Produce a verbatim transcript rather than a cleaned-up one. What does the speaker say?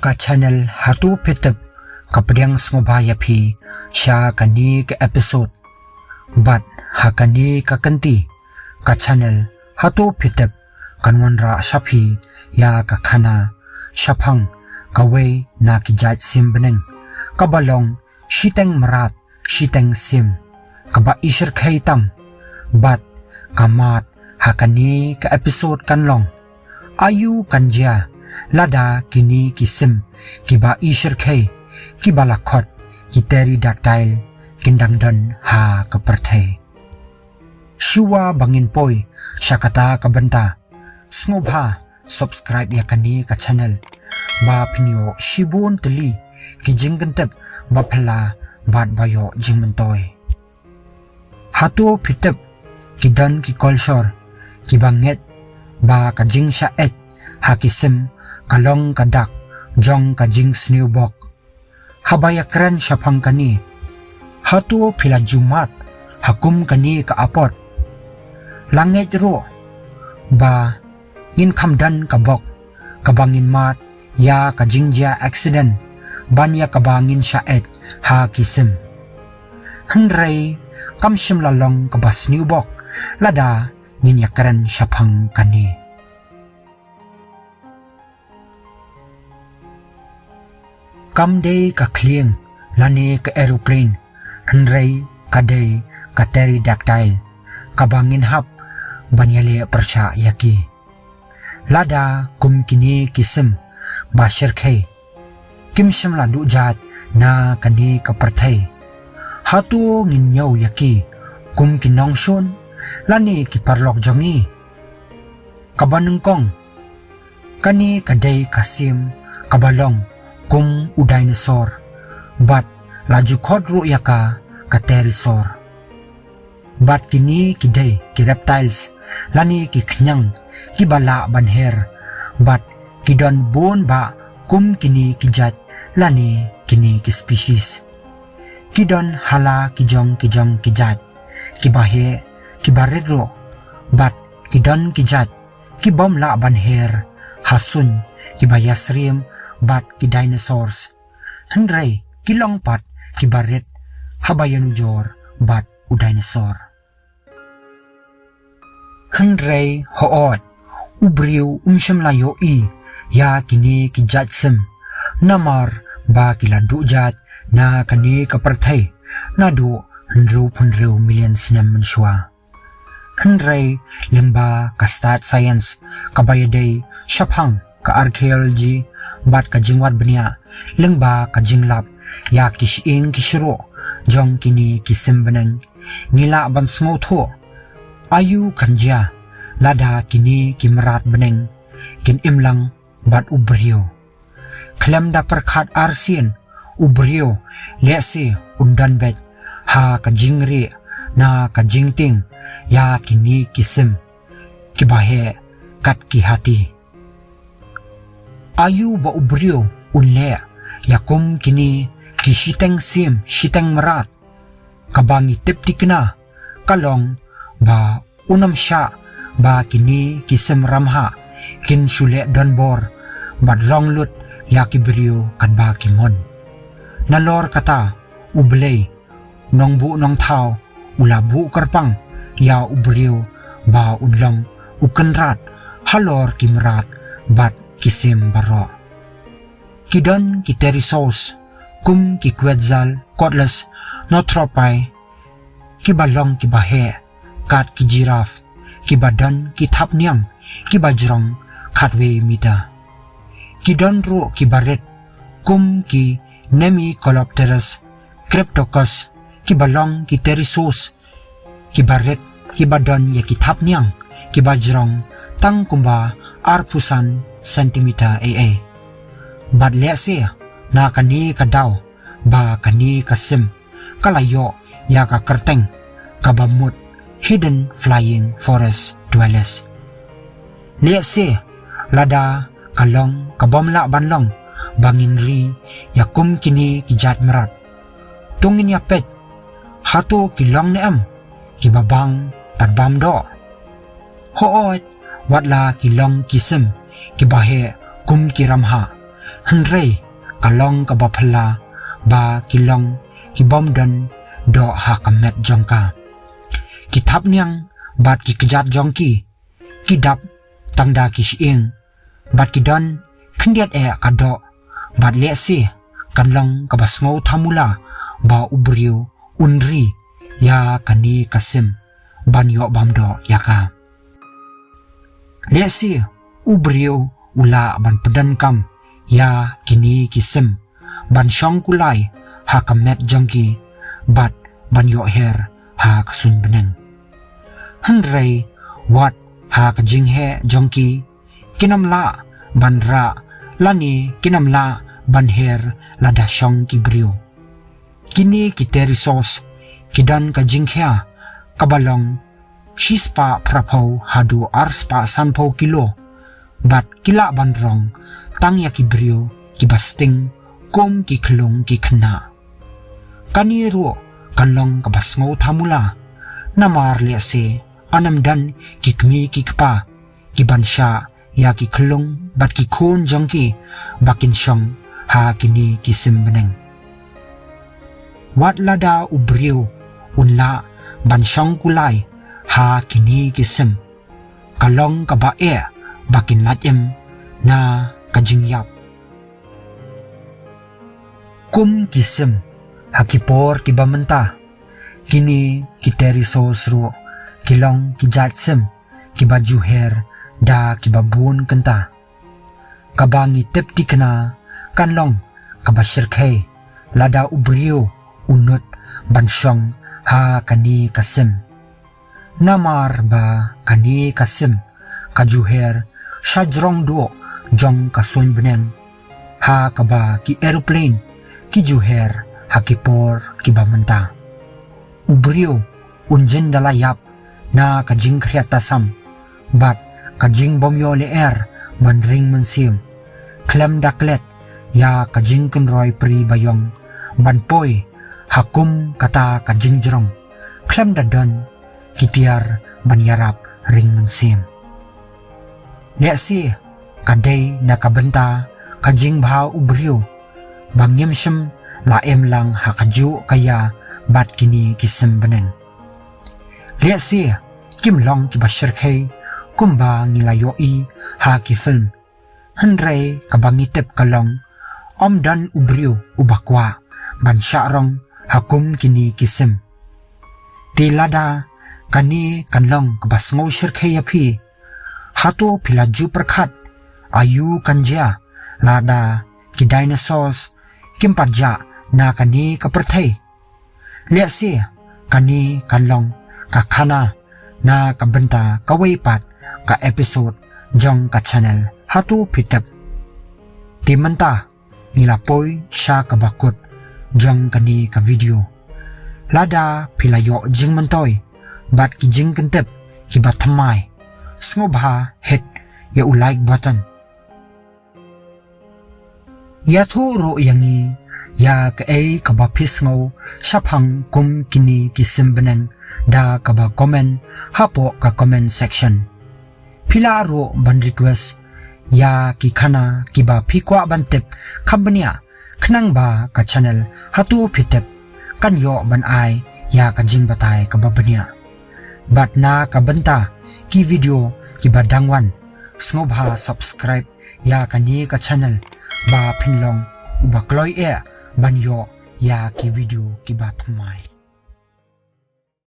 Ka channel Hato Phi Tip ka pdiang sngewbha ïa phi sha kane ka episode. Bad ha kane ka kynti ka channel Hato Phi Tip kan wanrah sha phi ïa ka khana shaphang kawei na ki jait sim bneng kaba long shiteng mrad shiteng sim kaba i shyrkhei tam. Bad ka mat ha kane ka episode kan long, aïu kan jia lada kine ki sim kiba i shyrkhei kiba la khot ki pterodactyl kin dang don ha ka pyrthei. Shuwa ba ngin poi sha kata ka bynta, sngewbha subscribe ïa kane ka channel ba phin ïoh shibun tylli ki jingkyntip ba phylla bad ba ïoh jingmyntoi. Hato phi tip, ki don ki culture kiba ngeit ba ka jingshah eit ha ki sim ka long ka dak jong ka jingsniewbok. Haba ïakren shaphang kane, hato phi la ju mad ha kum kane ka apot? La ngeit ruh ba ngin kham don ka bok kaba ngin mad ïa ka jingjia accident ban ïa kaba ngin shah eit ha ki sim. Hynrei kam shym la long kaba sniewbok lada ngin ïakren shaphang kane. Kam dei ka khlieng lane ka aeroplane, hynrei ka dei ka pterodactyl kaba ngin hap ban ïaleh pyrshah ïa ki. Lada kum kine ki sim ba shyrkhei kim shym la duh jait na kane ka pyrthei, hato ngin ñiew ïa ki kum ki nongshun lane ki paralok jong ngi? Kaba nyngkong, kane ka dei ka sim kaba long kum u dinosaur, bad la ju khot ruh ïa ka ka pterosaur. Bad kine ki dei ki reptiles lane ki khñiang kiba lah ban her, bad ki don bun bah kum kine ki jait lane kine ki species. Ki don ha la ki jong ki jong ki jait, kiba heh, kiba rit ruh, bad ki don ki jait ki bym lah ban her ha suiñ kiba ïasyriem bad ki dinosaurs. Hynrei ki long pat kiba rit haba ïanujor bad u dinosaur. Hynrei hooid, u briew um shym la ïohi ïa kine ki jait sim, namar ba ki la duh jait na kane ka pyrthei naduh hynriewphew hynriew million snem mynshuwa. Hynrei lyngba ka stad science kaba ïadei shaphang ka archaeology bad ka jingwad bniah lyngba ka jinglap ïa ki shyieng ki shyrwoh jong kine ki sim bneng, ngi lah ban sngewthuh aïu kan jia lada kine ki mrad bneng kin im lang bad u briew. Khlem da pyrkhat arsien, u briew lehse un don beit ha ka jingrieh na ka jingtieng ïa kine ki sim kiba heh kat ki hati. Aïu ba u briew un leh ïa kum kine ki shiteng sim shiteng mrad? Kaba ngi tip thikna ka long ba un ym shah ba kine ki sim ramhah kin shu leh donbor bad rong lut ïa ki briew katba ki mon. Nalor kata, U Blei Nongbuh Nongthaw u la buh kyrpang ïa u briew ba un long u kynrad halor ki mrad bad ki sim baroh. Ki don ki pterosaurs kum ki Quetzalcoatlus northropi, kiba long kiba heh kat ki giraffe, kiba don ki thapniang kiba jrong khatwei meter. Ki don ruh kiba rit kum ki Myrmecolopterus cryptococcus, kiba long ki pterosaurs kiba rit, kiba don ïa ki thapniang kiba jrong tang kumba arphew san centimeter ei ei. Bad lehse na kane ka daw ba kane ka sim ka la ïoh ïa ka kyrteng kaba mut hidden flying forest dwellers. Lehse lada ka long ka bym lah ban long ba ngin ri ïa kum kine ki jait mrad, to ngin ïa peit hato ki long ne em kiba bang bad bam doh. Hooid, wat la ki long ki sim kiba heh kum ki ramhah, Hynrei ka long kaba phylla ba ki long ki bym don doh ha ka met jong ka. Ki thapniang bad ki kjat jong ki ki dap tang da ki shyieng bad ki don khyndiat eh ka doh, bad lehse kan long kaba sngewthamula ba u briew un ri ïa kane ka sim ban ïoh bam doh ïa ka. Lehse u briew u lah ban pyndonkam ïa kine ki sim ban shong kulai ha ka met jong ki bad ban ïoh her ha ka suiñ bneng. Hynrei wat ha ka jingheh jong ki, kin ym lah ban rah lane kin ym lah ban her lada shong ki briew. Kine ki pterosaurs ki don ka jingkhia kaba long shispah phraphew haduh arspah sanphew kilo, bad ki lah ban rong tang ïa ki briew kiba sting kum ki khyllung ki khynnah. Kane ruh kan long kaba sngewthamula, namar lehse yn ym don ki kmie ki kpa kiban shah ïa ki khyllung bad ki khun jong ki ba kin shong ha kine ki sim bneng. Wat lada u briew un lah ban shong kulai ha kine ki sim, ka long kaba eh ba kin lait im na ka jingïap. Kum ki sim ha ki por kiba mynta, kine ki pterosaurs ruh ki long ki jait sim kiba ju her da kiba bun kynta. Kaba ngi tip thikna kan long kaba shyrkhei lada u briew u nud ban shong ha kane ka sim. Namar ba kane ka sim ka ju her shajrong duh jong ka suiñ bneng, ha kaba ki aeroplane ki ju her ha ki por kiba mynta. U briew un jin da la ïap na ka jingkhriat tasam bad ka jingbym ïoh lyer ban ring mynsiem, khlem da klet ïa ka jingkynroi pri baïong ban poi ha kum kata ka jingjrong, khlem da don ki tiar ban ïarap ring mynsiem. Lehse ka dei na ka bynta ka jingbha u briew ba ngim shym la im lang ha kajuh ka ïa bad kine ki sim bneng. Lehse kim long kiba shyrkhei kumba ngi la ïohi ha ki film, hynrei kaba ngi tip ka long ym don u briew uba kwah ban shah rong ha kum kine ki sim. Te lada kane kan long kaba sngew shyrkhei ïa phi, hato phi la ju pyrkhat aïu kan jia lada ki dinosaurs kim pat jah na kane ka pyrthei? Lehse kane kan long ka khana na ka bynta kawei pat ka episode jong ka channel Hato Phi Tip. Te mynta ngi la poi sha kaba kut jong kane ka video. Lada phi la ïoh jingmyntoi bad ki jingkyntip kiba thymmai, sngewbha hit ïa u like button. Ïathuh ruh ïa ngi ïa kaei kaba phi sngew shaphang kum kine ki sim bneng da kaba comment hapoh ka comment section. Phi lah ruh ban request ïa ki khana kiba phi kwah ban tip kham bniah, khnang ba ka channel Hato Phi Tip kan ïoh ban ai ïa ka jingbatai kaba bniah. Bad na ka bynta ki video kiba dang wan, sngewbha subscribe ïa kane ka channel ba phin long uba kloi eh ban ïoh ïa ki video kiba thymmai.